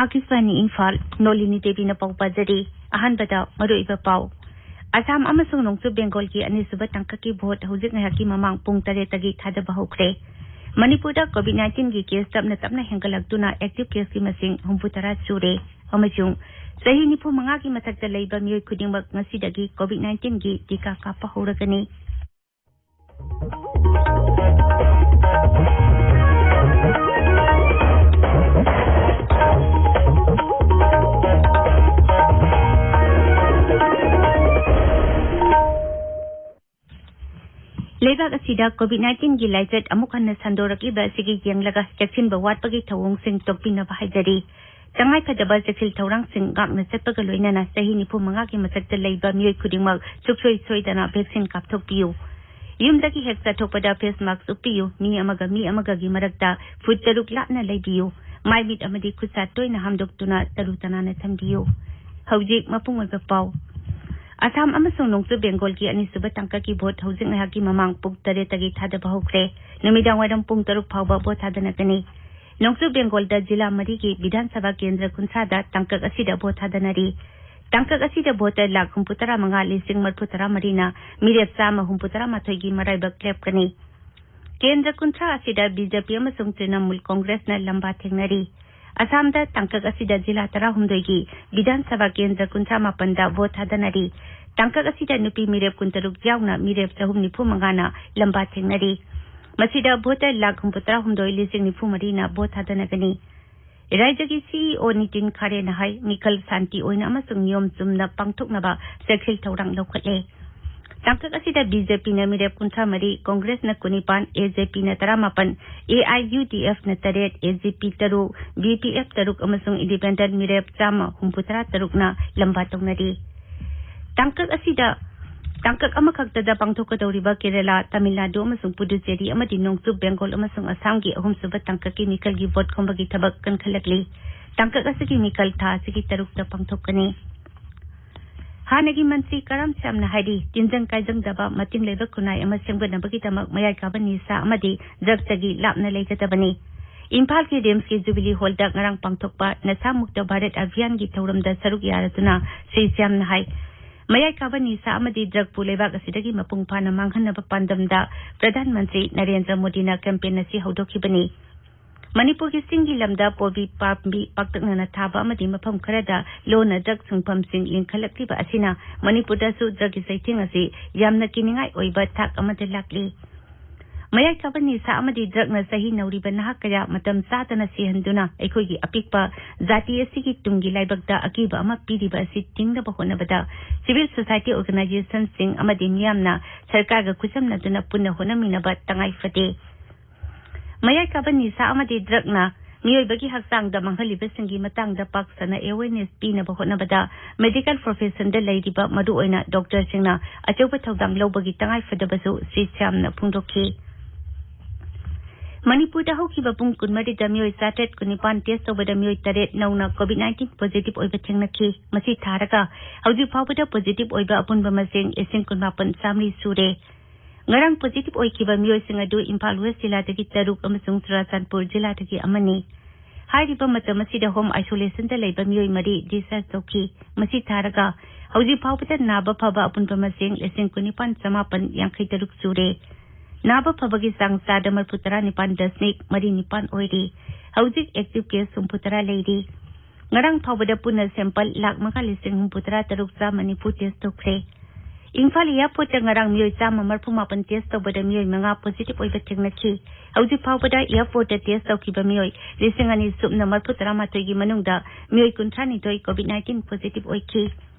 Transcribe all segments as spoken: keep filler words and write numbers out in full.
ꯑꯥꯀꯥꯁꯕꯥꯅꯤ ꯏꯝꯐꯥꯜ, ꯅꯣꯂꯤꯅꯤ ꯗꯦꯕꯤꯅ ꯄꯥꯎ ꯄꯥꯖꯔꯤ꯫ ꯑꯍꯥꯟꯕꯗ ꯃꯔꯨꯑꯣꯏꯕ ꯄꯥꯎ꯫ ꯑꯁꯥꯝ ꯑꯃꯁꯨꯡ ꯅꯣꯡꯆꯨꯞ ꯕꯦꯡꯒꯣꯜꯒꯤ ꯑꯅꯤꯁꯨꯕ ꯇꯥꯡꯀꯛꯀꯤ ꯚꯣꯠ ꯍꯧꯖꯤꯛ ꯉꯥꯏꯍꯥꯛꯀꯤ ꯃꯃꯥꯡ ꯄꯨꯡ ꯇꯔꯦꯠꯇꯒꯤ ꯊꯥꯗꯕ ꯍꯧꯈ꯭ꯔꯦ꯫ ꯃꯅꯤꯄꯨꯔꯗ COVID-19ꯒꯤ ꯀꯦꯁ ꯇꯞꯅ ꯇꯞꯅ ꯍꯦꯟꯒꯠꯂꯛꯇꯨꯅ ꯑꯦꯛꯇꯤꯚ ꯀꯦꯁꯀꯤ ꯃꯁꯤꯡ ꯍꯨꯝꯐꯨꯇꯔꯥ ꯁꯨꯔꯦ꯫ ꯑꯃꯁꯨꯡ ꯆꯍꯤ ꯅꯤꯐꯨ ꯃꯉꯥꯒꯤ ꯃꯊꯛꯇ ꯂꯩꯕ ꯃꯤꯑꯣꯏ ꯈꯨꯗꯤꯡꯃꯛ ꯉꯁꯤꯗꯒꯤ COVID-19ꯒꯤ ꯇꯤꯀꯥ ꯀꯥꯞꯄ ꯍꯧꯔꯒꯅꯤ꯫ ꯂꯩꯕꯥꯛ ꯑꯁꯤꯗ COVID-19ꯒꯤ ꯂꯥꯏꯆꯠ ꯑꯃꯨꯛ ꯍꯟꯅ ꯁꯟꯗꯣꯔꯛꯂꯤꯕ ꯑꯁꯤꯒꯤ ꯌꯦꯡꯂꯒ ꯆꯦꯛꯁꯤꯟꯕ ꯋꯥꯠꯄꯒꯤ ꯊꯧꯑꯣꯡꯁꯤꯡ ꯇꯣꯛꯄꯤꯅꯕ ꯍꯥꯏꯖꯔꯤ꯫ ꯇꯉꯥꯏꯐꯗꯕ ꯆꯦꯛꯁꯤꯜ ꯊꯧꯔꯥꯡꯁꯤꯡ ꯉꯥꯛꯅ ꯆꯠꯄꯒ ꯂꯣꯏꯅꯅ ꯆꯍꯤ ꯅꯤꯐꯨ ꯃꯉꯥꯒꯤ ꯃꯊꯛꯇ ꯂꯩꯕ ꯃꯤꯑꯣꯏ ꯈꯨꯗꯤꯡꯃꯛ ꯁꯨꯡꯁꯣꯏ ꯁꯣꯏꯗꯅ ꯚꯦꯛꯁꯤꯟ ꯀꯥꯞꯊꯣꯛꯄꯤꯌꯨ꯫ ꯌꯨꯝꯗꯒꯤ ꯍꯦꯛ ꯆꯠꯊꯣꯛꯄꯗ ꯐꯦꯁ ꯃꯥꯁꯛ ꯎꯞꯄꯤꯌꯨ꯫ ꯃꯤ ꯑꯃꯒ ꯃꯤ ꯑꯃꯒꯒꯤ ꯃꯔꯛꯇ ꯐꯨꯠ ꯇꯔꯨꯛ ꯂꯥꯞꯅ ꯂꯩꯕꯤꯌꯨ꯫ ꯃꯥꯏ ꯃꯤꯠ ꯑꯃꯗꯤ ꯈꯨꯠꯁꯥ ꯇꯣꯏꯅ ꯍꯥꯝꯗꯣꯛꯇꯨꯅ ꯇꯔꯨ ꯇꯅꯥꯟꯅ ꯊꯝꯕꯤꯌꯨ꯫ ꯍꯧꯖꯤꯛ ꯃꯄꯨꯡ ꯑꯣꯏꯕ ꯄꯥꯎ꯫ ꯑꯁꯥꯝ ꯑꯃꯁꯨꯡ ꯅꯣꯡꯆꯨꯞ ꯕꯦꯡꯒꯣꯜꯒꯤ ꯑꯅꯤꯁꯨꯕ ꯇꯥꯡꯀꯛꯀꯤ ꯚꯣꯠ ꯍꯧꯖꯤꯛ ꯉꯥꯏꯍꯥꯛꯀꯤ ꯃꯃꯥꯡ ꯄꯨꯡ ꯇꯔꯦꯠꯇꯒꯤ ꯊꯥꯗꯕ ꯍꯧꯈ꯭ꯔꯦ꯫ ꯅꯨꯃꯤꯗꯥꯡ ꯋꯥꯏꯔꯝ ꯄꯨꯡ ꯇꯔꯨꯛ ꯐꯥꯎꯕ ꯚꯣꯠ ꯊꯥꯗꯅꯒꯅꯤ꯫ ꯅꯣꯡꯆꯨꯞ ꯕꯦꯡꯒꯣꯜꯗ ꯖꯤꯂꯥ ꯃꯔꯤꯒꯤ ꯕꯤꯙꯥꯟ ꯁꯚꯥ ꯀꯦꯟꯗ꯭ꯔ ꯀꯨꯟꯊ꯭ꯔꯥꯗ ꯇꯥꯡꯀꯛ ꯑꯁꯤꯗ ꯚꯣꯠ ꯊꯥꯗꯅꯔꯤ꯫ ꯇꯥꯡꯀꯛ ꯑꯁꯤꯗ ꯚꯣꯇꯔ ꯂꯥꯈ ꯍꯨꯝꯐꯨꯇꯔꯥ ꯃꯉꯥ ꯂꯤꯁꯤꯡ ꯃꯔꯤꯐꯨꯇꯔꯥ ꯃꯔꯤꯅ ꯃꯤꯔꯦꯞ ꯆꯥꯝꯃ ꯍꯨꯝꯐꯨꯇꯔꯥ ꯃꯥꯊꯣꯏꯒꯤ ꯃꯔꯥꯏꯕꯛ ꯂꯦꯞꯀꯅꯤ꯫ ꯀꯦꯟꯗ꯭ꯔ ꯀꯨꯟꯊ꯭ꯔꯥ ꯑꯁꯤꯗ BJP ꯑꯃꯁꯨꯡ ꯇ꯭ꯔꯤꯅꯃꯨꯜ ꯀꯣꯡꯒ꯭ꯔꯦꯁꯅ ꯂꯝꯕꯥ ꯊꯦꯡꯅꯔꯤ꯫ ꯑꯁꯥꯝꯗ ꯇꯥꯡꯀꯛ ꯑꯁꯤꯗ ꯖꯤꯂꯥ ꯇꯔꯥꯍꯨꯝꯗꯣꯏꯒꯤ ꯕꯤꯙꯥꯟ ꯁꯚꯥ ꯀꯦꯟꯗ꯭ꯔ ꯀꯨꯟꯊ꯭ꯔꯥ ꯃꯥꯄꯟꯗ ꯚꯣꯠ ꯊꯥꯗꯅꯔꯤ꯫ ꯇꯥꯡꯀꯛ ꯑꯁꯤꯗ ꯅꯨꯄꯤ ꯃꯤꯔꯦꯞ ꯀꯨꯟꯇꯔꯨꯛ ꯌꯥꯎꯅ ꯃꯤꯔꯦꯞ ꯆꯍꯨꯝ ꯅꯤꯐꯨ ꯃꯉꯥꯅ ꯂꯝꯕꯥ ꯊꯦꯡꯅꯔꯤ꯫ ꯃꯁꯤꯗ ꯚꯣꯇꯔ ꯂꯥꯈ ꯍꯨꯝꯐꯨꯇꯔꯥ ꯍꯨꯝꯗꯣꯏ ꯂꯤꯁꯤꯡ ꯅꯤꯐꯨ ꯃꯔꯤꯅ ꯚꯣꯠ ꯊꯥꯗꯅꯒꯅꯤ꯫ ꯔꯥꯖ꯭ꯌꯒꯤ CEO ꯅꯤꯇꯤꯟ ꯈꯥꯔꯦꯅ ꯍꯥꯏ, ꯃꯤꯈꯜ ꯁꯥꯟꯇꯤ ꯑꯣꯏꯅ ꯑꯃꯁꯨꯡ ꯅꯤꯌꯣꯝ ꯆꯨꯝꯅ ꯄꯥꯡꯊꯣꯛꯅꯕ ꯆꯦꯛꯁꯤꯜ ꯊꯧꯔꯥꯡ ꯂꯧꯈꯠꯂꯦ꯫ ꯇꯥꯡꯀꯛ ꯑꯁꯤꯗ BJPꯅ ꯃꯤꯔꯦꯞ ꯀꯨꯟꯊ꯭ꯔꯥ ꯃꯔꯤ, ꯀꯣꯡꯒ꯭ꯔꯦꯁꯅ ꯀꯨꯟꯅꯤꯄꯥꯟ, AJPꯅ ꯇꯔꯥꯃꯥꯄꯟ, AIUDFꯅ ꯇꯔꯦꯠ, AGP ꯇꯔꯨꯛ, BPF ꯇꯔꯨꯛ ꯑꯃꯁꯨꯡ ꯏꯟꯗꯤꯄꯦꯟꯗꯦꯟꯠ ꯃꯤꯔꯦꯞ ꯆꯥꯝꯃ ꯍꯨꯝꯐꯨꯇꯔꯥ ꯇꯔꯨꯛꯅ ꯂꯝꯕꯥ ꯇꯧꯅꯔꯤ꯫ ꯇꯥꯡꯀꯛ ꯑꯁꯤꯗ ꯇꯥꯡꯀꯛ ꯑꯃꯈꯛꯇꯗ ꯄꯥꯡꯊꯣꯛꯀꯗꯧꯔꯤꯕ ꯀꯦꯔꯂꯥ, ꯇꯥꯃꯤꯜ ꯅꯥꯗꯨ ꯑꯃꯁꯨꯡ ꯄꯨꯗꯨꯆꯦꯔꯤ ꯑꯃꯗꯤ ꯅꯣꯡꯆꯨꯞ ꯕꯦꯡꯒꯣꯜ ꯑꯃꯁꯨꯡ ꯑꯁꯥꯝꯒꯤ ꯑꯍꯨꯝꯁꯨꯕ ꯇꯥꯡꯀꯛꯀꯤ ꯃꯤꯈꯜꯒꯤ ꯚꯣꯠ ꯈꯣꯝꯕꯒꯤ ꯊꯕꯛ ꯀꯟꯈꯠꯂꯛꯂꯤ꯫ ꯇꯥꯡꯀꯛ ꯑꯁꯤꯒꯤ ꯃꯤꯈꯜ ꯊꯥ ꯑꯁꯤꯒꯤ ꯇꯔꯨꯛꯇ ꯄꯥꯡꯊꯣꯛꯀꯅꯤ꯫ ꯍꯥꯟꯅꯒꯤ ꯃꯟꯇ꯭ꯔꯤ ꯀꯔꯝ ꯁ꯭ꯌꯥꯝꯅ ꯍꯥꯏꯔꯤ, ꯇꯤꯟꯖꯪ ꯀꯥꯏꯖꯪꯗꯕ ꯃꯇꯤꯡ ꯂꯩꯕ ꯈꯨꯟꯅꯥꯏ ꯑꯃ ꯁꯦꯝꯒꯠꯅꯕꯒꯤꯗꯃꯛ ꯃꯌꯥꯏ ꯀꯥꯕ ꯅꯤꯁꯥ ꯑꯃꯗꯤ ꯗ꯭ꯔꯒꯇꯒꯤ ꯂꯥꯞꯅ ꯂꯩꯒꯗꯕꯅꯤ꯫ ꯏꯝꯐꯥꯜꯒꯤ ꯔꯤꯝꯁꯀꯤ ꯖꯨꯕꯤꯂꯤ ꯍꯣꯜꯗ ꯉꯔꯥꯡ ꯄꯥꯡꯊꯣꯛꯄ ꯅꯁꯥ ꯃꯨꯛꯇ ꯚꯥꯔꯠ ꯑꯚꯤꯌꯥꯟꯒꯤ ꯊꯧꯔꯝꯗ ꯁꯔꯨꯛ ꯌꯥꯔꯗꯨꯅ ꯁ꯭ꯔꯤ ꯁ꯭ꯌꯥꯝꯅ ꯍꯥꯏ, ꯃꯌꯥꯏ ꯀꯥꯕ ꯅꯤꯁꯥ ꯑꯃꯗꯤ ꯗ꯭ꯔꯒꯄꯨ ꯂꯩꯕꯥꯛ ꯑꯁꯤꯗꯒꯤ ꯃꯄꯨꯡ ꯐꯥꯅ ꯃꯥꯡꯍꯟꯅꯕ ꯄꯥꯟꯗꯝꯗ ꯄ꯭ꯔꯙꯥꯟ ꯃꯟꯇ꯭ꯔꯤ ꯅꯔꯦꯟꯗ꯭ꯔ ꯃꯣꯗꯤꯅ ꯀꯦꯝꯄꯦꯟ ꯑꯁꯤ ꯍꯧꯗꯣꯛꯈꯤꯕꯅꯤ꯫ ꯃꯅꯤꯄꯨꯔꯒꯤ ꯆꯤꯡꯒꯤ ꯂꯝꯗ ꯄꯣꯕꯤ ꯄꯥꯝꯕꯤ ꯄꯥꯛꯇꯛꯅꯅ ꯊꯥꯕ ꯑꯃꯗꯤ ꯃꯐꯝ ꯈꯔꯗ ꯂꯣꯟꯅ ꯗ꯭ꯔꯒ ꯁꯨꯡꯐꯝꯁꯤꯡ ꯂꯤꯡꯈꯠꯂꯛꯂꯤꯕ ꯑꯁꯤꯅ ꯃꯅꯤꯄꯨꯔꯗꯁꯨ ꯗ꯭ꯔꯒꯀꯤ ꯆꯩꯊꯦꯡ ꯑꯁꯤ ꯌꯥꯝꯅ ꯀꯤꯅꯤꯡꯉꯥꯏ ꯑꯣꯏꯕ ꯊꯥꯛ ꯑꯃꯗ ꯂꯥꯛꯂꯤ꯫ ꯃꯌꯥꯏ ꯀꯥꯕ ꯅꯤꯁꯥ ꯑꯃꯗꯤ ꯗ꯭ꯔꯒꯅ ꯆꯍꯤ ꯅꯧꯔꯤꯕ ꯅꯍꯥ ꯀꯌꯥ ꯃꯇꯝ ꯆꯥꯗꯅ ꯁꯤꯍꯟꯗꯨꯅ ꯑꯩꯈꯣꯏꯒꯤ ꯑꯄꯤꯛꯄ ꯖꯥꯇꯤ ꯑꯁꯤꯒꯤ ꯇꯨꯡꯒꯤ ꯂꯥꯏꯕꯛꯇ ꯑꯀꯤꯕ ꯑꯃ ꯄꯤꯔꯤꯕ ꯑꯁꯤ ꯊꯤꯡꯅꯕ ꯍꯣꯠꯅꯕꯗ civil society organizationꯁꯤꯡ ꯑꯃꯗꯤ ꯃꯤꯌꯥꯝꯅ ꯁꯔꯀꯥꯔꯒ ꯈꯨꯠꯁꯝꯅꯗꯨꯅ ꯄꯨꯟꯅ ꯍꯣꯠꯅꯃꯤꯟꯅꯕ ꯇꯉꯥꯏ ꯐꯗꯦ꯫ ꯃꯌꯥꯏ ꯀꯥꯕ ꯅꯤꯁꯥ ꯑꯃꯗꯤ ꯗ꯭ꯔꯒꯅ ꯃꯤꯑꯣꯏꯕꯒꯤ ꯍꯛꯆꯥꯡꯗ ꯃꯥꯡꯍꯜꯂꯤꯕꯁꯤꯡꯒꯤ ꯃꯇꯥꯡꯗ ꯄꯥꯛ ꯁꯟꯅ awareness ꯄꯤꯅꯕ ꯍꯣꯠꯅꯕꯗ medical professionꯗ ꯂꯩꯔꯤꯕ ꯃꯔꯨꯑꯣꯏꯅ doctorꯁꯤꯡꯅ ꯑꯆꯧꯕ ꯊꯧꯗꯥꯡ ꯂꯧꯕꯒꯤ ꯇꯉꯥꯏ ꯐꯗꯕꯁꯨ ꯁ꯭ꯔꯤ ꯁ꯭ꯌꯥꯝꯅ ꯐꯣꯡꯗꯣꯛꯈꯤ꯫ ꯃꯅꯤꯄꯨꯔꯗ ꯍꯧꯈꯤꯕ ꯄꯨꯡ ꯀꯨꯟꯃꯔꯤꯗ ꯃꯤꯑꯣꯏ ꯆꯥꯇ꯭ꯔꯦꯠ ꯀꯨꯟꯅꯤꯄꯥꯟ test ꯇꯧꯕꯗ ꯃꯤꯑꯣꯏ ꯇꯔꯦꯠ ꯅꯧꯅ COVID nineteen positive ꯑꯣꯏꯕ ꯊꯦꯡꯅꯈꯤ꯫ ꯃꯁꯤ ꯊꯥꯔꯒ ꯍꯧꯖꯤꯛ ꯐꯥꯎꯕꯗ positive ꯑꯣꯏꯕ ꯑꯄꯨꯟꯕ ꯃꯁꯤꯡ ꯂꯤꯁꯤꯡ ꯀꯨꯟꯃꯥꯄꯟ ꯆꯥꯃꯔꯤ ꯁꯨꯔꯦ꯫ ꯉꯔꯥꯡ positive ꯑꯣꯏꯈꯤꯕ ꯃꯤꯑꯣꯏꯁꯤꯡ ꯑꯗꯨ ꯏꯝꯐꯥꯜ West ꯖꯤꯂꯥꯗꯒꯤ ꯇꯔꯨꯛ ꯑꯃꯁꯨꯡ ꯆꯨꯔꯥꯆꯥꯟꯄꯨꯔ ꯖꯤꯂꯥꯗꯒꯤ ꯑꯃꯅꯤ꯫ ꯍꯥꯏꯔꯤꯕ ꯃꯇꯝ ꯑꯁꯤꯗ home isolationꯗ ꯂꯩꯕ ꯃꯤꯑꯣꯏ ꯃꯔꯤ discharge ꯇꯧꯈꯤ꯫ ꯃꯁꯤ ꯊꯥꯔꯒ ꯍꯧꯖꯤꯛ ꯐꯥꯎꯕꯗ ꯅꯥꯕ ꯐꯕ ꯑꯄꯨꯟꯕ ꯃꯁꯤꯡ ꯂꯤꯁꯤꯡ ꯀꯨꯟꯅꯤꯄꯥꯟ ꯆꯥꯃꯥꯄꯟ ꯌꯥꯡꯈꯩ ꯇꯔꯨꯛ ꯁꯨꯔꯦ꯫ ꯅꯥꯕ ꯐꯕꯒꯤ ꯆꯥꯡ ꯆꯥꯗ ꯃꯔꯤꯐꯨ ꯇꯔꯥ ꯅꯤꯄꯥꯟ ꯗꯁꯃꯤꯛ ꯃꯔꯤ ꯅꯤꯄꯥꯟ ꯑꯣꯏꯔꯤ꯫ ꯍꯧꯖꯤꯛ active case ꯍꯨꯝꯐꯨ ꯇꯔꯥ ꯂꯩꯔꯤ꯫ ꯉꯔꯥꯡ ꯐꯥꯎꯕꯗ ꯄꯨꯟꯅ sample ꯂꯥꯈ ꯃꯉꯥ ꯂꯤꯁꯤꯡ ꯍꯨꯝꯐꯨ ꯇꯔꯥ ꯇꯔꯨꯛ ꯆꯥꯝꯃ ꯅꯤꯐꯨ test ꯇꯧꯈ꯭ꯔꯦ꯫ ꯏꯝꯐꯥꯜ airportꯇ ꯉꯔꯥꯡ ꯃꯤꯑꯣꯏ ꯆꯥꯝꯃ ꯃꯔꯤꯐꯨ ꯃꯥꯄꯟ test ꯇꯧꯕꯗ ꯃꯤꯑꯣꯏ ꯃꯉꯥ positive ꯑꯣꯏꯕ ꯊꯦꯡꯅꯈꯤ꯫ ꯍꯧꯖꯤꯛ ꯐꯥꯎꯕꯗ airportꯇ test ꯇꯧꯈꯤꯕ ꯃꯤꯑꯣꯏ ꯂꯤꯁꯤꯡ ꯑꯅꯤ ꯁꯨꯞꯅ ꯃꯔꯤꯐꯨ ꯇꯔꯥꯃꯥꯊꯣꯏꯒꯤ ꯃꯅꯨꯡꯗ ꯃꯤꯑꯣꯏ ꯀꯨꯟꯊ꯭ꯔꯥ ꯅꯤꯊꯣꯏ COVID nineteen positive ꯑꯣꯏꯈꯤ꯫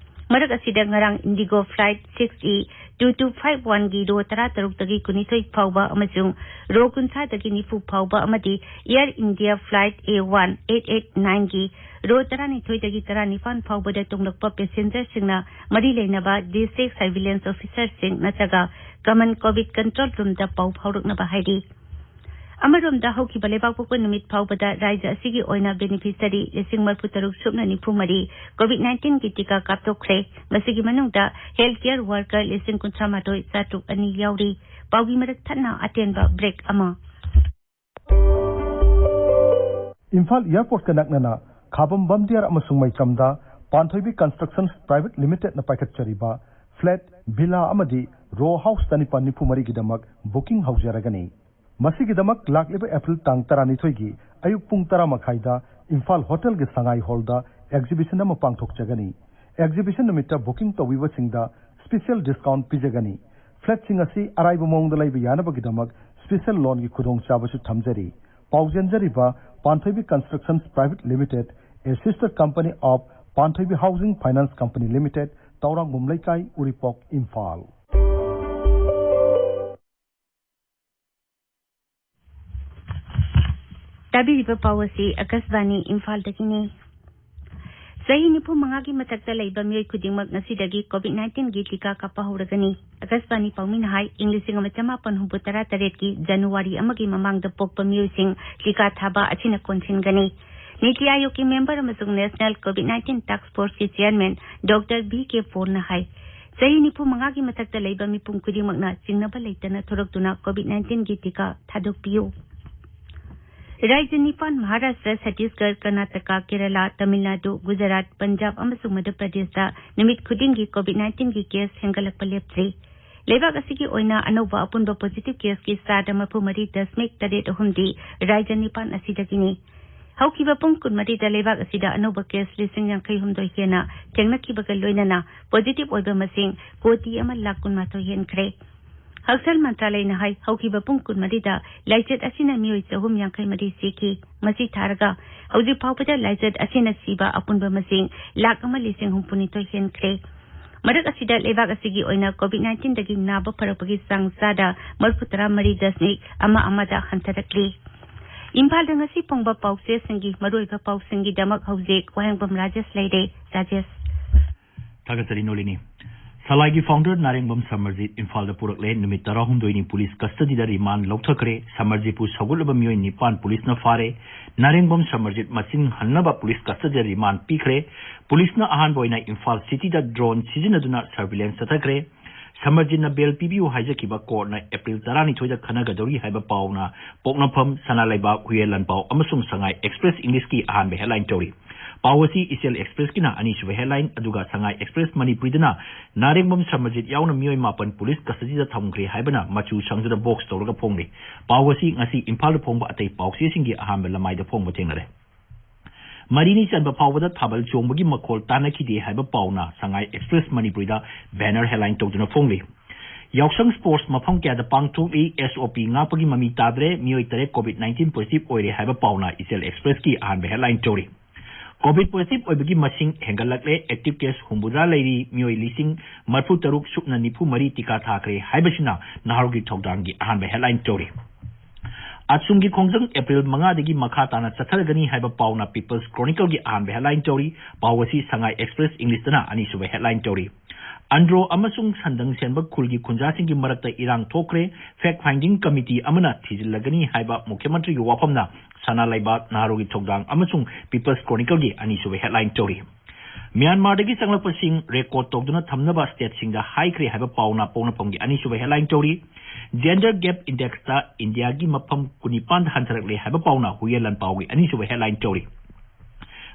ꯃꯔꯛ ꯑꯁꯤꯗ ꯉꯔꯥꯡ IndiGo flight six E two two five oneꯒꯤ row ꯇꯔꯥ ꯇꯔꯨꯛꯇꯒꯤ ꯀꯨꯟꯅꯤꯊꯣꯏ ꯐꯥꯎꯕ ꯑꯃꯁꯨꯡ row ꯀꯨꯟꯊ꯭ꯔꯥꯗꯒꯤ ꯅꯤꯐꯨ ꯐꯥꯎꯕ ꯑꯃꯗꯤ Air India flight A one eight eight nineꯒꯤ row ꯇꯔꯥꯅꯤꯊꯣꯏꯗꯒꯤ ꯇꯔꯥꯅꯤꯄꯥꯟ ꯐꯥꯎꯕꯗ ꯇꯣꯡꯂꯛꯄ passengerꯁꯤꯡꯅ ꯃꯔꯤ ꯂꯩꯅꯕ district surveillance officerꯁꯤꯡ ꯅꯠꯇ꯭ꯔꯒ common COVID control roomꯗ ꯄꯥꯎ ꯐꯥꯎꯔꯛꯅꯕ ꯍꯥꯏꯔꯤ꯫ ꯑꯃꯔꯣꯝꯗ, ꯍꯧꯈꯤꯕ ꯂꯩꯕꯥꯛꯄꯣꯛꯄ ꯅꯨꯃꯤꯠ ꯐꯥꯎꯕꯗ ꯔꯥꯖ꯭ꯌ ꯑꯁꯤꯒꯤ ꯑꯣꯏꯅ beneficiary ꯂꯤꯁꯤꯡ ꯃꯔꯤꯐꯨ ꯇꯔꯨꯛ ꯁꯨꯞꯅ ꯅꯤꯐꯨ ꯃꯔꯤ COVID nineteenꯒꯤ ꯇꯤꯀꯥ ꯀꯥꯞꯊꯣꯛꯈ꯭ꯔꯦ꯫ ꯃꯁꯤꯒꯤ ꯃꯅꯨꯡꯗ health care worker ꯂꯤꯁꯤꯡ ꯀꯨꯟꯊ꯭ꯔꯥ ꯃꯥꯊꯣꯏ ꯆꯥꯇ꯭ꯔꯨꯛ ꯑꯅꯤ ꯌꯥꯎꯔꯤ꯫ ꯄꯥꯎꯒꯤ ꯃꯔꯛ ꯊꯠꯅ ꯑꯇꯦꯟꯕ break ꯑꯃ꯫ ꯏꯝꯐꯥꯜ ꯑꯦꯌꯔꯄꯣꯔꯠꯀ ꯅꯛꯅꯅ ꯈꯥꯕꯝ ꯕꯝꯗꯤꯌꯥꯔ ꯑꯃꯁꯨꯡ ꯃꯩꯆꯝꯗ ꯄꯥꯟꯊꯣꯏꯕꯤ ꯀꯟꯁꯇ꯭ꯔꯛꯁꯟꯁ ꯄ꯭ꯔꯥꯏꯚꯦꯠ ꯂꯤꯃꯤꯇꯦꯗꯅ ꯄꯥꯏꯈꯠꯆꯔꯤꯕ ꯐ꯭ꯂꯦꯠ, ꯚꯤꯂꯥ ꯑꯃꯗꯤ ꯔꯣ ꯍꯥꯎꯁ ꯆꯅꯤꯄꯥꯟ ꯅꯤꯐꯨ ꯃꯔꯤꯒꯤꯗꯃꯛ ꯕꯨꯀꯤꯡ ꯍꯧꯖꯔꯒꯅꯤ꯫ ꯃꯁꯤꯒꯤꯗꯃꯛ ꯂꯥꯛꯂꯤꯕ ꯑꯦꯄ꯭ꯔꯤꯜ ꯇꯥꯡ ꯇꯔꯥꯅꯤꯊꯣꯏꯒꯤ ꯑꯌꯨꯛ ꯄꯨꯡ ꯇꯔꯥ ꯃꯈꯥꯏꯗ ꯏꯝꯐꯥꯜ ꯍꯣꯇꯦꯜꯒꯤ ꯁꯉꯥꯏ ꯍꯣꯜꯗ ꯑꯦꯛꯖꯤꯕꯤꯁꯟ ꯑꯃ ꯄꯥꯡꯊꯣꯛꯆꯒꯅꯤ꯫ ꯑꯦꯛꯖꯤꯕꯤꯁꯟ ꯅꯨꯃꯤꯠꯇ ꯕꯨꯀꯤꯡ ꯇꯧꯕꯤꯕꯁꯤꯡꯗ ꯁ꯭ꯄꯤꯁꯦꯜ ꯗꯤꯁꯀꯥꯎꯟꯠ ꯄꯤꯖꯒꯅꯤ꯫ ꯐ꯭ꯂꯦꯠꯁꯤꯡ ꯑꯁꯤ ꯑꯔꯥꯏꯕ ꯃꯑꯣꯡꯗ ꯂꯩꯕ ꯌꯥꯅꯕꯒꯤꯗꯃꯛ ꯁ꯭ꯄꯤꯁꯦꯜ ꯂꯣꯟꯒꯤ ꯈꯨꯗꯣꯡꯆꯥꯕꯁꯨ ꯊꯝꯖꯔꯤ꯫ ꯄꯥꯎꯖꯦꯟꯖꯔꯤꯕ Panthoibi constructions private limited, a sister company of Panthoibi housing finance company limited, Thaurangbam Leikai, Uripok, Imphal. ꯇꯥꯕꯤꯔꯤꯕ ꯄꯥꯎ ꯑꯁꯤ ꯑꯀꯥꯁꯕꯥꯅꯤ ꯏꯝꯐꯥꯜꯗꯒꯤꯅꯤ꯫ ꯆꯍꯤ ꯅꯤꯐꯨ ꯃꯉꯥꯒꯤ ꯃꯊꯛꯇ ꯂꯩꯕ ꯃꯤꯑꯣꯏ ꯈꯨꯗꯤꯡꯃꯛ ꯉꯁꯤꯗꯒꯤ ꯀꯣꯚꯤꯗ ꯅꯥꯏꯟꯇꯤꯟꯒꯤ ꯇꯤꯀꯥ ꯀꯥꯞꯄ ꯍꯧꯔꯒꯅꯤ꯫ ꯑꯀꯥꯁꯕꯥꯅꯤ ꯄꯥꯎꯃꯤꯅ ꯍꯥꯏ, ꯏꯪ ꯂꯤꯁꯤꯡ ꯑꯃ ꯆꯃꯥꯄꯟ ꯍꯨꯝꯐꯨ ꯇꯔꯥ ꯇꯔꯦꯠꯀꯤ ꯖꯅꯋꯥꯔꯤ ꯑꯃꯒꯤ ꯃꯃꯥꯡꯗ ꯄꯣꯛꯄ ꯃꯤꯑꯣꯏꯁꯤꯡ ꯇꯤꯀꯥ ꯊꯥꯕ ꯑꯁꯤꯅ ꯀꯣꯟꯁꯤꯟꯒꯅꯤ꯫ ꯅꯤꯇꯤ ꯑꯥꯌꯣꯒꯀꯤ ꯃꯦꯝꯕꯔ ꯑꯃꯁꯨꯡ ꯅꯦꯁꯅꯦꯜ ꯀꯣꯚꯤꯗ ꯅꯥꯏꯟꯇꯤꯟ ꯇꯥꯛꯁ ꯐꯣꯔꯁꯀꯤ ꯆꯤꯌꯔꯃꯦꯟ ꯗꯣꯛꯇꯔ ꯚꯤ ꯀꯦ ꯄꯣꯜꯅ ꯍꯥꯏ, ꯆꯍꯤ ꯅꯤꯐꯨ ꯃꯉꯥꯒꯤ ꯃꯊꯛꯇ ꯂꯩꯕ ꯃꯤꯄꯨꯝ ꯈꯨꯗꯤꯡꯃꯛꯅ ꯆꯤꯡꯅꯕ ꯂꯩꯇꯅ ꯊꯣꯔꯛꯇꯨꯅ ꯀꯣꯚꯤꯗ ꯅꯥꯏꯟꯇꯤꯟꯒꯤ ꯇꯤꯀꯥ ꯊꯥꯗꯣꯛꯄꯤꯌꯨ꯫ ꯔꯥꯖ꯭ꯌ ꯅꯤꯄꯥꯟ, ꯃꯍꯥꯔꯥꯁꯇ꯭ꯔ, ꯆꯇꯤꯁꯒꯔ, ꯀꯔꯅꯥꯇꯀꯥ, ꯀꯦꯔꯂꯥ, ꯇꯥꯃꯤꯜ ꯅꯥꯗꯨ, ꯒꯨꯖꯔꯥꯠ, ꯄꯟꯖꯥꯕ ꯑꯃꯁꯨꯡ ꯃꯙ꯭ꯌ ꯄ꯭ꯔꯗꯦꯁꯇ ꯅꯨꯃꯤꯠ ꯈꯨꯗꯤꯡꯒꯤ ꯀꯣꯚꯤꯗ ꯅꯥꯏꯟꯇꯤꯟꯒꯤ ꯀꯦꯁ ꯍꯦꯟꯒꯠꯂꯛꯄ ꯂꯦꯞꯇ꯭ꯔꯤ꯫ ꯂꯩꯕꯥꯛ ꯑꯁꯤꯒꯤ ꯑꯣꯏꯅ ꯑꯅꯧꯕ ꯑꯄꯨꯟꯕ ꯄꯣꯖꯤꯇꯤꯚ ꯀꯦꯁꯀꯤ ꯆꯥꯗ ꯃꯔꯤꯐꯨ ꯃꯔꯤ ꯗꯁꯃꯤꯛ ꯇꯔꯦꯠ ꯑꯍꯨꯝꯗꯤ ꯔꯥꯖ꯭ꯌ ꯅꯤꯄꯥꯟ ꯑꯁꯤꯗꯒꯤꯅꯤ꯫ ꯍꯧꯈꯤꯕ ꯄꯨꯡ ꯀꯨꯟꯃꯔꯤꯗ ꯂꯩꯕꯥꯛ ꯑꯁꯤꯗ ꯑꯅꯧꯕ ꯀꯦꯁ ꯂꯤꯁꯤꯡ ꯌꯥꯡꯈꯩ ꯍꯨꯝꯗꯣꯏ ꯍꯦꯟꯅ ꯊꯦꯡꯅꯈꯤꯕꯒ ꯂꯣꯏꯅꯅ ꯄꯣꯖꯤꯇꯤꯚ ꯑꯣꯏꯕ ꯃꯁꯤꯡ ꯀꯣꯇꯤ ꯑꯃ ꯂꯥꯈ ꯀꯨꯟꯃꯥꯊꯣꯏ ꯍꯦꯟꯈ꯭ꯔꯦ꯫ ꯍꯛꯁꯦꯜ ꯃꯟꯇ꯭ꯔꯥꯂꯌꯅ ꯍꯥꯏ, ꯍꯧꯈꯤꯕ ꯄꯨꯡ ꯀꯨꯟꯃꯔꯤꯗ ꯂꯥꯏꯆꯠ ꯑꯁꯤꯅ ꯃꯤꯑꯣꯏ ꯆꯍꯨꯝ ꯌꯥꯡꯈꯩ ꯃꯔꯤ ꯁꯤꯈꯤ꯫ ꯃꯁꯤ ꯊꯥꯔꯒ ꯍꯧꯖꯤꯛ ꯐꯥꯎꯕꯗ ꯂꯥꯏꯆꯠ ꯑꯁꯤꯅ ꯁꯤꯕ ꯑꯄꯨꯟꯕ ꯃꯁꯤꯡ ꯂꯥꯈ ꯑꯃ ꯂꯤꯁꯤꯡ ꯍꯨꯝꯐꯨꯅꯤꯊꯣꯏ ꯍꯦꯟꯈ꯭ꯔꯦ꯫ ꯃꯔꯛ ꯑꯁꯤꯗ ꯂꯩꯕꯥꯛ ꯑꯁꯤꯒꯤ ꯑꯣꯏꯅ ꯀꯣꯚꯤꯗ ꯅꯥꯏꯟꯇꯤꯟꯗꯒꯤ ꯅꯥꯕ ꯐꯔꯛꯄꯒꯤ ꯆꯥꯡ ꯆꯥꯗ ꯃꯔꯤꯐꯨ ꯇꯔꯥ ꯃꯔꯤ ꯗꯁꯃꯤꯛ ꯑꯃ ꯑꯃꯗ ꯍꯟꯊꯔꯛꯂꯤ꯫ ꯏꯝꯐꯥꯜꯗ ꯉꯁꯤ ꯐꯣꯡꯕ ꯄꯥꯎꯆꯦꯁꯤꯡꯒꯤ ꯃꯔꯨꯑꯣꯏꯕ ꯄꯥꯎꯁꯤꯡꯒꯤꯗꯃꯛ ꯍꯧꯖꯤꯛ ꯋꯥꯍꯦꯡꯕꯝ ꯔꯥꯖꯦꯁ ꯂꯩꯔꯦ꯫ ꯔꯥꯖꯦꯁ꯫ ꯊꯥꯒꯠꯆꯔꯤ ꯅꯣꯂꯤꯅꯤ꯫ ꯁꯂꯥꯏꯒꯤ ꯐꯥꯎꯟꯗꯔ ꯅꯥꯔꯦꯡꯕꯝ ꯁꯃꯔꯖꯤꯠ ꯏꯝꯐꯥꯜꯗ ꯄꯨꯔꯛꯂꯦ꯫ ꯅꯨꯃꯤꯠ ꯇꯔꯥꯍꯨꯝꯗꯣꯏꯅꯤ ꯄꯨꯂꯤꯁ ꯀꯁꯇꯗꯤꯗ ꯔꯤꯃꯥꯟ ꯂꯧꯊꯈ꯭ꯔꯦ꯫ ꯁꯃꯔꯖꯤꯠꯄꯨ ꯁꯧꯒꯠꯂꯕ ꯃꯤꯑꯣꯏ ꯅꯤꯄꯥꯟ ꯄꯨꯂꯤꯁꯅ ꯐꯥꯔꯦ꯫ ꯅꯥꯔꯦꯡꯕꯝ ꯁꯃꯔꯖꯤꯠ ꯃꯁꯤꯡ ꯍꯟꯅꯕ ꯄꯨꯂꯤꯁ ꯀꯁꯇꯗꯤꯗ ꯔꯤꯃꯥꯟ ꯄꯤꯈ꯭ꯔꯦ꯫ ꯄꯨꯂꯤꯁꯅ ꯑꯍꯥꯟꯕ ꯑꯣꯏꯅ ꯏꯝꯐꯥꯜ ꯁꯤꯇꯤꯗ ꯗ꯭ꯔꯣꯟ ꯁꯤꯖꯤꯟꯅꯗꯨꯅ ꯁꯔꯚꯤꯂꯦꯟꯁ ꯆꯠꯊꯈ꯭ꯔꯦ꯫ ꯁꯃꯔꯖꯤꯠꯅ ꯕꯦꯜ ꯄꯤꯕꯤꯌꯨ ꯍꯥꯏꯖꯈꯤꯕ ꯀꯣꯔꯠꯅ ꯑꯦꯄ꯭ꯔꯤꯜ ꯇꯔꯥꯅꯤꯊꯣꯏꯗ ꯈꯟꯅꯒꯗꯧꯔꯤ ꯍꯥꯏꯕ ꯄꯥꯎꯅ ꯄꯣꯛꯅꯐꯝ, ꯁꯅꯥ ꯂꯩꯕꯥꯛ, ꯍꯨꯌꯦꯟ ꯂꯥꯟꯄꯥꯎ ꯑꯃꯁꯨꯡ ꯁꯉꯥꯏ ꯑꯦꯛꯁꯄ꯭ꯔꯦꯁ ꯏꯪꯂꯤꯁꯀꯤ ꯑꯍꯥꯟꯕ ꯍꯦꯗꯂꯥꯏꯟ ꯇꯧꯔꯤ꯫ ꯄꯥꯎ ꯑꯁꯤ ꯏꯆꯦꯜ ꯑꯦꯛꯁꯄ꯭ꯔꯦꯁꯀꯤꯅ ꯑꯅꯤꯁꯨꯕ ꯍꯦꯗꯂꯥꯏꯟ, ꯑꯗꯨꯒ ꯁꯉꯥꯏ ꯑꯦꯛꯁꯄ꯭ꯔꯦꯁ ꯃꯅꯤꯄꯨꯔꯤꯗꯅ ꯅꯥꯔꯦꯡꯕꯝ ꯁꯃꯔꯖꯤꯠ ꯌꯥꯎꯅ ꯃꯤꯑꯣꯏ ꯃꯥꯄꯟ ꯄꯨꯂꯤꯁ ꯀꯁꯇꯗꯤꯗ ꯊꯝꯈ꯭ꯔꯦ ꯍꯥꯏꯕꯅ ꯃꯆꯨ ꯁꯪꯖꯗ ꯕꯣꯛꯁ ꯇꯧꯔꯒ ꯐꯣꯡꯂꯤ꯫ ꯄꯥꯎ ꯑꯁꯤ ꯉꯁꯤ ꯏꯝꯐꯥꯜꯗ ꯐꯣꯡꯕ ꯑꯇꯩ ꯄꯥꯎꯆꯦꯁꯤꯡꯒꯤ ꯑꯍꯥꯟꯕ ꯂꯃꯥꯏꯗ ꯐꯣꯡꯕ ꯊꯦꯡꯅꯔꯦ꯫ ꯃꯔꯤꯅꯤ ꯆꯟꯕ ꯐꯥꯎꯕꯗ ꯊꯥꯕꯜ ꯆꯣꯡꯕꯒꯤ ꯃꯈꯣꯜ ꯇꯥꯟꯅꯈꯤꯗꯦ ꯍꯥꯏꯕ ꯄꯥꯎꯅ ꯁꯉꯥꯏ ꯑꯦꯛꯁꯄ꯭ꯔꯦꯁ ꯃꯅꯤꯄꯨꯔꯤꯗ ꯕꯦꯅꯔ ꯍꯦꯗꯂꯥꯏꯟ ꯇꯧꯗꯨꯅ ꯐꯣꯡꯂꯤ꯫ ꯌꯥꯎꯁꯪ ꯁ꯭ꯄꯣꯔꯠꯁ ꯃꯐꯝ ꯀꯌꯥꯗ ꯄꯥꯡꯊꯣꯛꯂꯤ, ꯑꯦꯁ ꯑꯣ ꯄꯤ ꯉꯥꯛꯄꯒꯤ ꯃꯃꯤ ꯇꯥꯗ꯭ꯔꯦ, ꯃꯤꯑꯣꯏ ꯇꯔꯦꯠ ꯀꯣꯚꯤꯗ ꯅꯥꯏꯟꯇꯤꯟ ꯄꯣꯖꯤꯇꯤꯚ ꯑꯣꯏꯔꯦ ꯍꯥꯏꯕ ꯄꯥꯎꯅ ꯏꯆꯦꯜ ꯑꯦꯛꯁꯄ꯭ꯔꯦꯁꯀꯤ ꯑꯍꯥꯟꯕ ꯍꯦꯗꯂꯥꯏꯟ ꯇꯧꯔꯤ꯫ ꯀꯣꯚꯤꯗ ꯄꯣꯖꯤꯇꯤꯚ ꯑꯣꯏꯕꯒꯤ ꯃꯁꯤꯡ ꯍꯦꯟꯒꯠꯂꯛꯂꯦ, ꯑꯦꯛꯇꯤꯚ ꯀꯦꯁ ꯍꯨꯝꯐꯨꯇꯔꯥ ꯂꯩꯔꯤ, ꯃꯤꯑꯣꯏ ꯂꯤꯁꯤꯡ ꯃꯔꯤꯐꯨ ꯇꯔꯨꯛ ꯁꯨꯞꯅ ꯅꯤꯐꯨ ꯃꯔꯤ ꯇꯤꯀꯥ ꯊꯥꯈ꯭ꯔꯦ ꯍꯥꯏꯕꯁꯤꯅ ꯅꯍꯥꯔꯣꯜꯒꯤ ꯊꯧꯗꯥꯡꯒꯤ ꯑꯍꯥꯟꯕ ꯍꯦꯗꯂꯥꯏꯟ ꯇꯧꯔꯤ꯫ ꯑꯁꯨꯝꯒꯤ ꯈꯣꯡꯖꯪ ꯑꯦꯄ꯭ꯔꯤꯜ ꯃꯉꯥꯗꯒꯤ ꯃꯈꯥ ꯇꯥꯅ ꯆꯠꯊꯔꯒꯅꯤ ꯍꯥꯏꯕ ꯄꯥꯎꯅ ꯄꯤꯄꯜꯁ ꯀ꯭ꯔꯣꯅꯤꯀꯜꯒꯤ ꯑꯍꯥꯟꯕ ꯍꯦꯗꯂꯥꯏꯟ ꯇꯧꯔꯤ꯫ ꯄꯥꯎ ꯑꯁꯤ ꯁꯉꯥꯏ ꯑꯦꯛꯁꯄ꯭ꯔꯦꯁ ꯏꯪꯂꯤꯁꯇꯅ ꯑꯅꯤꯁꯨꯕ ꯍꯦꯗꯂꯥꯏꯟ ꯇꯧꯔꯤ꯫ ꯑꯟꯗ꯭ꯔꯣ ꯑꯃꯁꯨꯡ ꯁꯟꯗꯪ ꯁꯦꯟꯕ ꯈꯨꯜꯒꯤ ꯈꯨꯟꯖꯥꯁꯤꯡꯒꯤ ꯃꯔꯛꯇ ꯏꯔꯥꯡ ꯊꯣꯛꯈ꯭ꯔꯦ, ꯐꯦꯛ ꯐꯥꯏꯟꯗꯤꯡ ꯀꯃꯤꯇꯤ ꯑꯃꯅ ꯊꯤꯖꯤꯜꯂꯒꯅꯤ ꯍꯥꯏꯕ ꯃꯨꯈ꯭ꯌ ꯃꯟꯇ꯭ꯔꯤꯒꯤ ꯋꯥꯐꯝꯅ ꯁꯅꯥ ꯂꯩꯕꯥꯛ, ꯅꯍꯥꯔꯣꯜꯒꯤ ꯊꯧꯗꯥꯡ ꯑꯃꯁꯨꯡ ꯄꯤꯄꯜꯁ ꯀ꯭ꯔꯣꯅꯤꯀꯜꯒꯤ ꯑꯅꯤꯁꯨꯕ ꯍꯦꯗꯂꯥꯏꯟ ꯇꯧꯔꯤ꯫ ꯃ꯭ꯌꯥꯟꯃꯥꯔꯗꯒꯤ ꯆꯪꯂꯛꯄꯁꯤꯡ ꯔꯦꯀꯣꯔꯗ ꯇꯧꯗꯨꯅ ꯊꯝꯅꯕ ꯁ꯭ꯇꯦꯠꯁꯤꯡꯗ ꯍꯥꯏꯈ꯭ꯔꯦ ꯍꯥꯏꯕ ꯄꯥꯎꯅ ꯄꯣꯛꯅꯐꯝꯒꯤ ꯑꯅꯤꯁꯨꯕ ꯍꯦꯗꯂꯥꯏꯟ ꯇꯧꯔꯤ꯫ ꯖꯦꯟꯗꯔ ꯒꯦꯞ ꯏꯟꯗꯦꯛꯁꯇ ꯏꯟꯗꯤꯌꯥꯒꯤ ꯃꯐꯝ ꯀꯨꯟꯅꯤꯄꯥꯟꯗ ꯍꯟꯊꯔꯛꯂꯦ ꯍꯥꯏꯕ ꯄꯥꯎꯅ ꯍꯨꯌꯦꯟ ꯂꯥꯟꯄꯥꯎꯒꯤ ꯑꯅꯤꯁꯨꯕ ꯍꯦꯗꯂꯥꯏꯟ ꯇꯧꯔꯤ꯫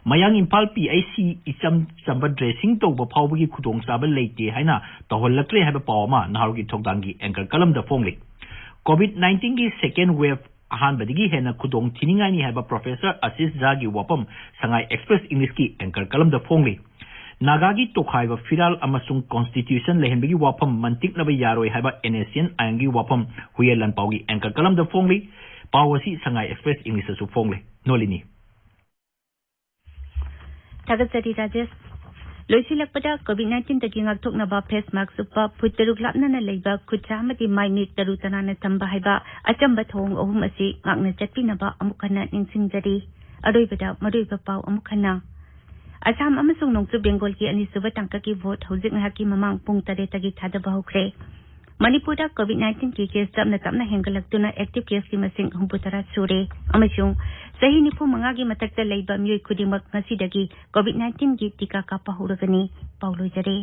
ꯃꯌꯥꯡ ꯏꯝꯐꯥꯜ ꯄꯤ ꯑꯩꯆ ꯁꯤ ꯏꯆꯝ ꯆꯝꯕ ꯗ꯭ꯔꯦꯁꯤꯡ ꯇꯧꯕ ꯐꯥꯎꯕꯒꯤ ꯈꯨꯗꯣꯡꯆꯥꯕ ꯂꯩꯇꯦ ꯍꯥꯏꯅ ꯇꯧꯍꯜꯂꯛꯇ꯭ꯔꯦ ꯍꯥꯏꯕ ꯄꯥꯎ ꯑꯃ ꯅꯍꯥꯔꯣꯜꯒꯤ ꯊꯧꯗꯥꯡꯒꯤ ꯑꯦꯡꯀꯔ ꯀꯂꯝꯗ ꯐꯣꯡꯂꯤ꯫ ꯀꯣꯚꯤꯗ ꯅꯥꯏꯟꯇꯤꯟꯒꯤ ꯁꯦꯀꯦꯟ ꯋꯦꯚ ꯑꯍꯥꯟꯕꯗꯒꯤ ꯍꯦꯟꯅ ꯈꯨꯗꯣꯡ ꯊꯤꯅꯤꯡꯉꯥꯏꯅꯤ ꯍꯥꯏꯕ ꯄ꯭ꯔꯣꯐꯦꯁꯔ ꯑꯁꯤꯁ ꯖꯥꯒꯤ ꯋꯥꯐꯝ ꯁꯉꯥꯏ ꯑꯦꯛꯁꯄ꯭ꯔꯦꯁ ꯏꯪꯂꯤꯁꯀꯤ ꯑꯦꯡꯀꯔ ꯀꯂꯝꯗ ꯐꯣꯡꯂꯤ꯫ ꯅꯥꯒꯥꯒꯤ ꯇꯣꯈꯥꯏꯕ ꯐꯤꯔꯥꯜ ꯑꯃꯁꯨꯡ ꯀꯣꯟꯁꯇꯤꯇ꯭ꯌꯨꯁꯟ ꯂꯩꯍꯟꯕꯒꯤ ꯋꯥꯐꯝ ꯃꯟꯇꯤꯛꯅꯕ ꯌꯥꯔꯣꯏ ꯍꯥꯏꯕ ꯑꯦꯟ ꯑꯦꯁ ꯁꯤ ꯑꯦꯟ ꯑꯥꯏꯟꯒꯤ ꯋꯥꯐꯝ ꯍꯨꯌꯦꯟ ꯂꯥꯟꯄꯥꯎꯒꯤ ꯑꯦꯡꯀꯔ ꯀꯂꯝꯗ ꯐꯣꯡꯂꯤ꯫ ꯄꯥꯎ ꯑꯁꯤ ꯁꯉꯥꯏ ꯑꯦꯛꯁꯄ꯭ꯔꯦꯁ ꯏꯪꯂꯤꯁꯇꯁꯨ ꯐꯣꯡꯂꯤ꯫ ꯅꯣꯂꯤꯅꯤ꯫ ꯊꯥꯒꯠꯆꯔꯤ ꯔꯥꯖꯦꯁ꯫ ꯂꯣꯏꯁꯤꯜꯂꯛꯄꯗ ꯀꯣꯚꯤꯗ ꯅꯥꯏꯟꯇꯤꯟꯗꯒꯤ ꯉꯥꯛꯊꯣꯛꯅꯕ ꯐꯦꯁ ꯃꯥꯛꯁ ꯎꯞꯄ, ꯐꯨꯠ ꯇꯔꯨꯛ ꯂꯥꯞꯅꯅ ꯂꯩꯕ ꯈꯨꯠ ꯁꯥ ꯑꯃꯗꯤ ꯃꯥꯏ ꯃꯤꯠ ꯇꯔꯨ ꯇꯅꯥꯟꯅ ꯊꯝꯕ ꯍꯥꯏꯕ ꯑꯆꯝꯕ ꯊꯧꯑꯣꯡ ꯑꯍꯨꯝ ꯑꯁꯤ ꯉꯥꯛꯅ ꯆꯠꯄꯤꯅꯕ ꯑꯃꯨꯛ ꯍꯟꯅ ꯅꯤꯡꯁꯤꯡꯖꯔꯤ꯫ ꯑꯔꯣꯏꯕꯗ ꯃꯔꯨꯑꯣꯏꯕ ꯄꯥꯎ ꯑꯃꯨꯛ ꯍꯟꯅ꯫ ꯑꯁꯥꯝ ꯑꯃꯁꯨꯡ ꯅꯣꯡꯆꯨꯞ ꯕꯦꯡꯒꯣꯜꯒꯤ ꯑꯅꯤꯁꯨꯕ ꯇꯥꯡꯀꯛꯀꯤ ꯚꯣꯠ ꯍꯧꯖꯤꯛ ꯉꯥꯏꯍꯥꯛꯀꯤ ꯃꯃꯥꯡ ꯄꯨꯡ ꯇꯔꯦꯠꯇꯒꯤ ꯊꯥꯗꯕ ꯍꯧꯈ꯭ꯔꯦ꯫ ꯃꯅꯤꯄꯨꯔꯗ ꯀꯣꯚꯤꯗ ꯅꯥꯏꯟꯇꯤꯟꯒꯤ ꯀꯦꯁ ꯇꯞꯅ ꯇꯞꯅ ꯍꯦꯟꯒꯠꯂꯛꯇꯨꯅ ꯑꯦꯛꯇꯤꯚ ꯀꯦꯁꯀꯤ ꯃꯁꯤꯡ ꯍꯨꯝꯐꯨꯇꯔꯥ ꯁꯨꯔꯦ ꯑꯃꯁꯨꯡ ꯆꯍꯤ ꯅꯤꯐꯨ ꯃꯉꯥꯒꯤ ꯃꯊꯛꯇ ꯂꯩꯕ ꯃꯤꯑꯣꯏ ꯈꯨꯗꯤꯡꯃꯛ ꯉꯁꯤꯗꯒꯤ ꯀꯣꯚꯤꯗ ꯅꯥꯏꯟꯇꯤꯟꯒꯤ ꯇꯤꯀꯥ ꯀꯥꯞꯄ ꯍꯧꯔꯒꯅꯤ꯫ ꯄꯥꯎ ꯂꯣꯏꯖꯔꯦ꯫